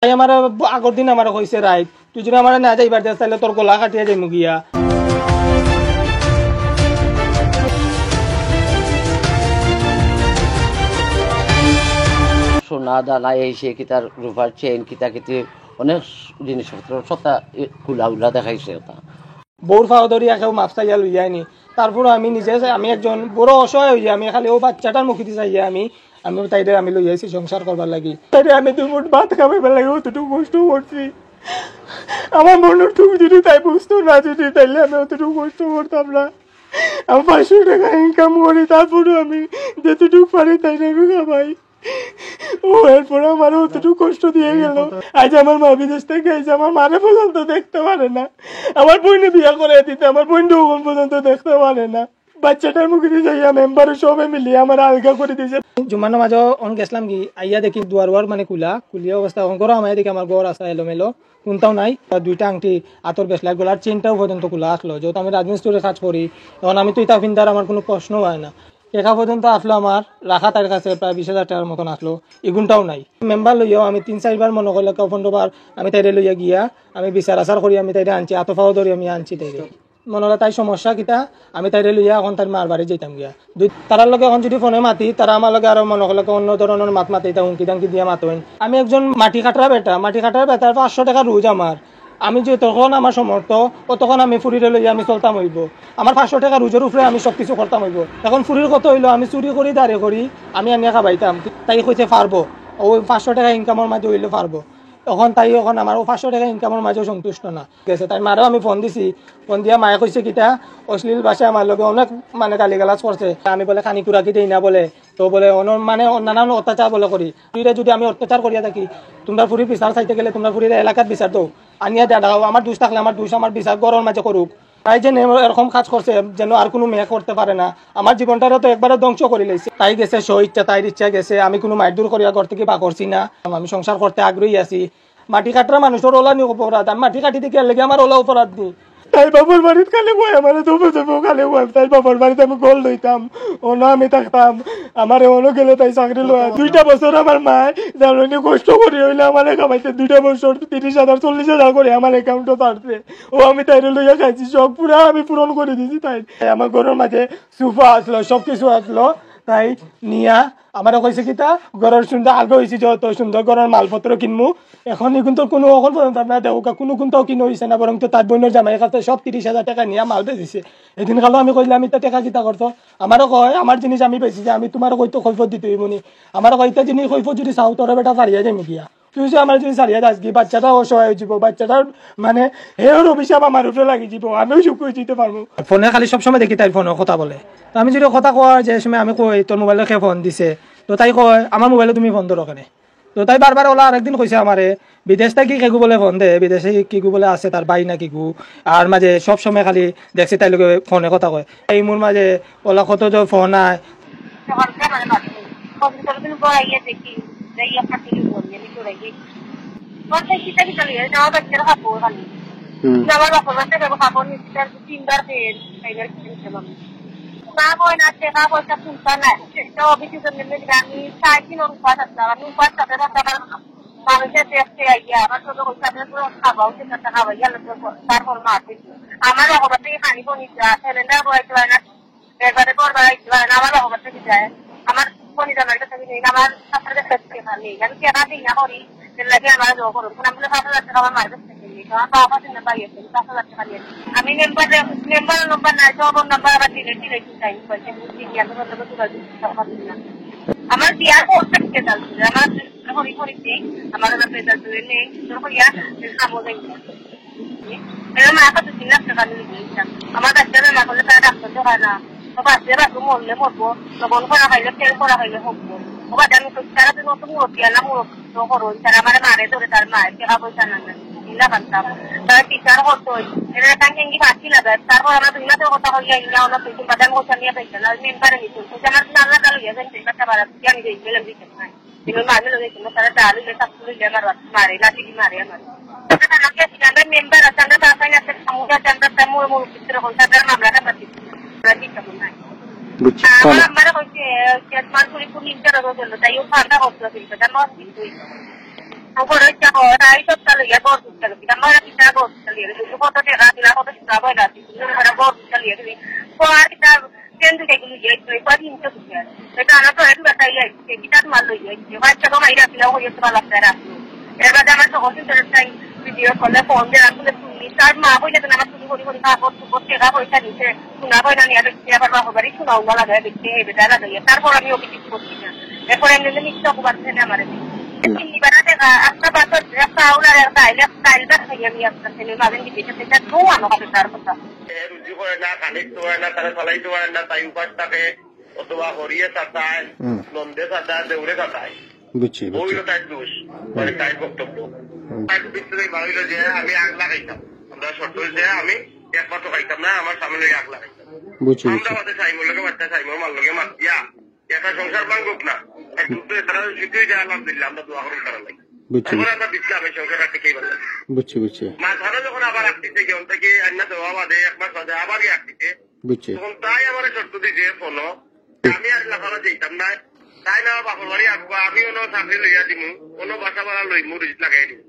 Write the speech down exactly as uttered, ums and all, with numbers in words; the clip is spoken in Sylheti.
তাই আমার আগর দিন আমার কইছে, "রাইট, তুই যদি আমার না যাইবার দেস, তাইলে তোর গলা কাটিয়া যাইমু গিয়া।" সোনা দানা, এই সেই কিতার রূপার চেইন, কিতা কিতি, অনেক জিনিসপত্র সবটা এ, খুলা উলা দেখাইছে ওটা। বউর পাও ধরিয়া কেউ মাফ চাইয়া লইয়া আইনি। তারপর আমি নিজে, আমি একজন বড় অসহায় হইয়া, আমি খালি ও বাচ্চাটার মুখেদি চাইয়া আমি, আমি তাইরে আমি লইয়া আইছি সংসার করবার লাগি। তাইরে আমি দুই মুঠ ভাত খাওয়াইবার লাগি অতটুকু কষ্ট করছি। আমার মনর দুখ যদি তাই বুঝতো না যদি, তাইলে আমি অতটুকু কষ্ট করতাম না। আমি পাঁচশো টাকা ইনকাম করি, তারপরেও আমি যতটুকু পারি তাইরে আমি খাওয়াই। ও এরপরে আমার অতটুকু কষ্ট দিয়া গেল। আজ আমার মা বিদেশ থাকি আইছে, আমার মারে পর্যন্ত দেখতে পারে না। আমার বইনে বিয়া করে দিতে, আমার বইন ওখান পর্যন্ত দেখতে পারে না। বাচ্চাটার মুখেদি চাইয়া মেম্বারে সবে মিলিয়া আমার আলগা করি দিছে। জুম্মার নামাজো অন গেছলাম কি, আইয়া দেখি দুয়ার উয়ার মানে খুলা, খুলিয়া অবস্থা অন করো, আমায় দেখি আমার ঘর আছে এলোমেলো, কোনটাও নাই। আর দুইটা আংটি, আতর বেশলাইট, গলার চেইনটাও পর্যন্ত খুলা আসলো। যেহেতু আমি রাজমিস্ত্রির কাজ করি, এখন আমি তো ইতা ফিন্দার আমার কোনো প্রশ্ন হয় না। টেকা পর্যন্ত আসলো আমার, রাখা তাইর কাছে প্রায় বিশ হাজার টেকার মতন আসলো, এগুনটাও নাই। মেম্বার লইয়াও আমি তিন চাইরবার মনো করলে কেউ পনেরো বার আমি তাইরে লইয়া গিয়া আমি বিচার আচার করি, আমি তাইরে আনছি, আতো পাও ধরি আমি আনছি তাইরে। মনে হলো তাই সমস্যা কিতা, আমি তাইরে লইয়া এখন তাইর মার বাড়ি যাইতাম গিয়া। দুই, তারার লগে এখন যদি ফোনে মাতি, তারা আমার লগে আরো মনে করলে অন্য ধরনের মাত মাতে, ইতা হুমকি দামকি দিয়া মাতইন। আমি একজন মাটি কাটার বেটা, মাটি কাটার বেটার পাঁচশো টেকা রোজ আমার। আমি যতক্ষণ আমার সমর্থ, অতক্ষণ আমি ফুরিরে লইয়া আমি চলতাম অইব। আমার পাঁচশো টেকা রোজর উপরে আমি সব কিছু করতাম অইব। এখন ফুরির কথা হইলো, আমি চুরি করি, দাঁড়ে করি, আমি আনিয়া খাবাইতাম। তাই কইছে পারবো, ওই পাঁচশো টেকা ইনকামর মাঝে হইলে পারবো। এখন তাই এখন আমার ও পাঁচশো টেকা ইনকামর মাঝেও সন্তুষ্ট না। গেছে, তাই মারেও আমি ফোন দিছি, ফোন দিয়া মায়ে কইছে কিতা, অশ্লীল ভাষায় আমার লগে অনেক মানে গালিগালাজ করছে। আমি বলে খানি কুরাকি দেই না বলে, তো বলে অন-, মানে নানান অত্যাচার বলে করি। তুইরে যদি আমি অত্যাচার করিয়া থাকি, তোমরা ফুরি বিচার চাইতে গেলে তোমরা ফুরির এলাকাত বিচার দাও, আনিয়া দাঁড়াও, আমার দোষ থাকলে আমার দোষ, আমার বিচার ঘরর মাঝে করুক। তাই যে নে-, এরকম কাজ করছে, যেন আর কোনো মেয়ে করতে পারে না। আমার জীবনটারে তো একবারে ধ্বংস করি লাইছে। তাই গেছে স্ব ইচ্ছা, তাইর ইচ্ছা গেছে। আমি কোনো মাইর দূর করিয়া ঘর থেকে বার করছি না। আমি সংসার করতে আগ্রহী আছি। মাটি কাটরা মানুষর ওলা নি অপরাধ? আমি মাটি কাটি দেখি আর লেগে আমার ওলা অপরাধ নি। তাই বাবার বাড়িত খালি বয়, আমারে তো বুঝে বউ খালি বয়। তাই বাবার বাড়িতে আমি গোল লইতাম, অনো আমি থাকতাম, আমারে অনো গেলে তাই চাকরি লয়। দুইটা বছর আমার মায় জানো নি কষ্ট করি হইলে আমারে খাবাইতে দুইটা বছর তিরিশ হাজার চল্লিশ হাজার করে আমার অ্যাকাউন্টে পারছে। ও আমি তাইরে লইয়া খাইছি, সব পুরা আমি পূরণ করে দিছি। তাই আমার ঘরর মাঝে সোফা আসলো, সব কিছু আসলো, তাই নিয়া আমারে কইছে কিতা, ঘরর সুন্দর আগে হইছে যত সুন্দর ঘরর মালপত্র কিনমু। এখন এগুন তো কোনো অখন পর্যন্ত আপনারা দেখো, কোনো কোনটাও কিনা হইছে না, বরং তো তার বইনর জামাইর কাছে সব তিরিশ হাজার টেকা নিয়া মাল বেচিছে। এদিন কালো আমি কইলাম, "ইতা টেকা কিতা করতো?" আমারে কয়, "আমার জিনিস আমি বেচিছি, আমি তোমার কইতো কৈফত দিতে হইব নি?" আমারে কয়, "ইতা জিনিস কৈফত যদি চাও, তোরা বেটা ফারিয়া যাইমু গিয়া।" তুই যে আমার জিনিস হারিয়ে যাস কি, বাচ্চাটা অসহায় হয়ে যাবো, বাচ্চাটার মানে হের অভিশাপ আমার উপরে লাগি যাবো, আমিও সুখ হয়ে যেতে পারবো। ফোনে খালি সবসময় দেখি তাই ফোনে কথা বলে। তো আমি যদি কথা কওয়ার যে সময় আমি কই, "তোর মোবাইলে কে ফোন দিছে?" তো তাই কয়, "আমার মোবাইলে তুমি ফোন ধরো কেনে?" তো তাই বারবার ওলা আরেকদিন কইছে আমারে, বিদেশ থাকি কেগু বলে ফোন দে, বিদেশে কিগু বলে আছে তার ভাই না কিগু, আর মাঝে সব সময় খালি দেখছি তাই লগে ফোনে কথা কয়। এই মোর মাঝে ওলা কত যে ফোন আয়, সকালকে মানে মাত্র কতদিন পরে গিয়ে দেখি, যাই আপনার থেকে বললি, আমি চলে গিয়ে। বলতে কিতা কিতা লিয়ে, আমার বাচ্চারা খাবো খালি। হুম। আমার বাপের বাচ্চা খাবো, খাবো নিচ্ছি, তার তিনবার পেয়ে, খাইবার কিছু নিতে পারবো। না হয় না, টাকা পয়সা তুলতা না, সেটা অফিসে জন্য আমি সাড়ে তিন ওর উপাস আসলাম, আমি উপাস সাথে সাথে আমার মানুষের দেখতে আইয়া, আমার ছোট বলছে, আমি পুরো খাবাও, সেটা খাবাই, গেল তো তারপর মা দিচ্ছি। আমার বাবা থেকে পানি বনিতা, সিলিন্ডার বয়াইতে পারে না, এবারে পর বাড়াইতে পারে না, আমার বাবা থেকে যায়। আমার ফোনে জানার কাছে নেই, আমার আপনাদের কাছে থেকে নেই। আমি কেনা দিই না করি, এর লাগে আমার জোর করুন। কারণ আমরা পাঁচ হাজার টাকা আমার মায়ের কাছ থেকে নিই। আমার বাবা পাঁচ হাজার টাকা নিয়ে আসে, পাঁচ হাজার টাকা নিয়ে আসে। আমি মেম্বার, মেম্বার নম্বর নাই, সব নম্বর আবার ডিলিট, ডিলিট টাইম হয়েছে। বুঝছি কি, আমি বলতে যোগাযোগ করতে পারছি না। আমার বিয়ার পর থেকে চালছে, আমার ঘড়ি ঘড়ি নেই, আমার ওরা পেশা তুলে নেই, তোর ইয়া, খামো যাই না। এরকম আর কত দিন লাগতে পারে নিজে ইচ্ছা। আমার বাচ্চা বেমার হলে তারা ডাক্তার দেখায় না। তো বাচ্চা বাচ্চা মরলে মরবো, তখন করা খাইলে, তেল করা খাইলে হবো। ও বাচ্চা আমি তো তারা তো নতুন মুরব্বী, আলা মুরব্বী তো করো, তারা আমার মারে ধরে তার মায়ের টাকা পয়সা না নেয়। ইলা কান্তাম। তারা বিচার করতো, এরা কান কেঙ্গি বাঁচি না যায়। তারপর আমরা দুই মাসের কথা হইয়া ইলা ওনা তুই বাদাম গোছা নিয়ে পাইছে না, মেম্বারে নিতে। আমার আল্লাহ তালা হইয়া যায়, বাচ্চা বাড়া, আমি গেলাম দিতে। কিন্তু মাঝে লগে কিন্তু তারা ডাল হইলে, সব কিছু হইলে আমার মারে, লাঠি দিয়ে মারে আমার। আমরা মেম্বার আছে, আমরা বাসায় আছে, আমরা তেমন মুরব্বী ভিতরে হল, তাদের মামলাটা পাচ্ছি। আমরা দিতাম না। বুঝছি। আমার আম্মারা কইছে, যে মানসুরি পুলিশ যারা রোজ হলো, তাই ও ঠান্ডা হচ্ছে, কিন্তু তার মত কিন্তু খবর হইছে, হয়, তাই সবটা লইয়া ঘর দুইটা গেছি। আমার একটা ঘর দুইটা লইয়া গেছি। কত টাকা দিলা, কত টাকা বইলা দিছি। তুমি আমার ঘর দুইটা লইয়া গেছি। তো আর এটা ট্রেন দুইটা গেলি গিয়ে, একটু একবার হিংসা করছে। এটা আনা তো একটু বেটাই আইছে, কিতা তোমার লইয়া আইছে। বাচ্চা তো মাইরা দিলা, হইয়া তোমার লাগছে রাখলো। এর বাদে আমার তখন কিন্তু একটা ভিডিও কলে ফোন দিয়ে রাখলে তুমি, তার মা বইলে তো আমার চুরি করি করি কাপড় চুপড় টাকা পয়সা নিছে। শোনা হয় না, নিয়ে দেখছি আবার বাপের বাড়ি শোনা উমা লাগে, দেখছি এই বেটা লাগে। তারপর আমি ওকে কিছু করছি না। এরপর এমনি এমনি মিথ্যা অপবাদ ফেলে আমার এমনি। হুম। তিন দিবার রাতে গা-, একটা বাসর, একটা আউল আর একটা আইলে, একটা আইল ভাত খাই আমি একটা ছেলে মাঝে দিতে, সেটা তো আমার কাছে তার কথা। এ রুজি করে না, খানিক তো হয় না, তারা ফালাই তো হয় না, তাই উপাস থাকে, অথবা হরিয়ে তাতায়, হুম। নন্দে তাতায়, দেউরে তাতায়। বুঝছি, বুঝছি। ওইলো তাই দোষ, মানে তাই বক্তব্য। হুম। তাই ভিতরে ভাবিল যে আমি আগ লাগাইতাম, আমরা শর্ত হইছে আমি একমাত্র খাইতাম না, আমার সামনে ওই আগ লাগাইতাম। বুঝছি, বুঝছি। আমরা আমাদের সাইমর লগে বাচ্চা, সাইমর মার লগে মাতিয়া একটা সংসার ভাঙুক না। আর যুদ্ধ এছাড়া জিতে যায়, আলহামদুলিল্লাহ, আমরা দোয়া করুন তারা নাই। বুঝছি, এখন বুঝছি। আমরা দিচ্ছি, আমি সংসার রাখতে কেই পারলাম না। বুঝছি, বুঝছি। মাঝখানে যখন আবার রাখতেছে, কি অন থেকে আন্না দেওয়া বাদে, এক মাস বাদে আবার গিয়ে রাখতেছে। বুঝছি। তখন তাই আমার শর্ত দিছে, শোনো, আমি আর লাফালা যাইতাম না। তাই না, বাপর বাড়ি আসবো, আমি অন্য চাকরি লইয়া দিমু, অন্য বাসা ভাড়া লইমু, রিজিট লাগাই দিমু।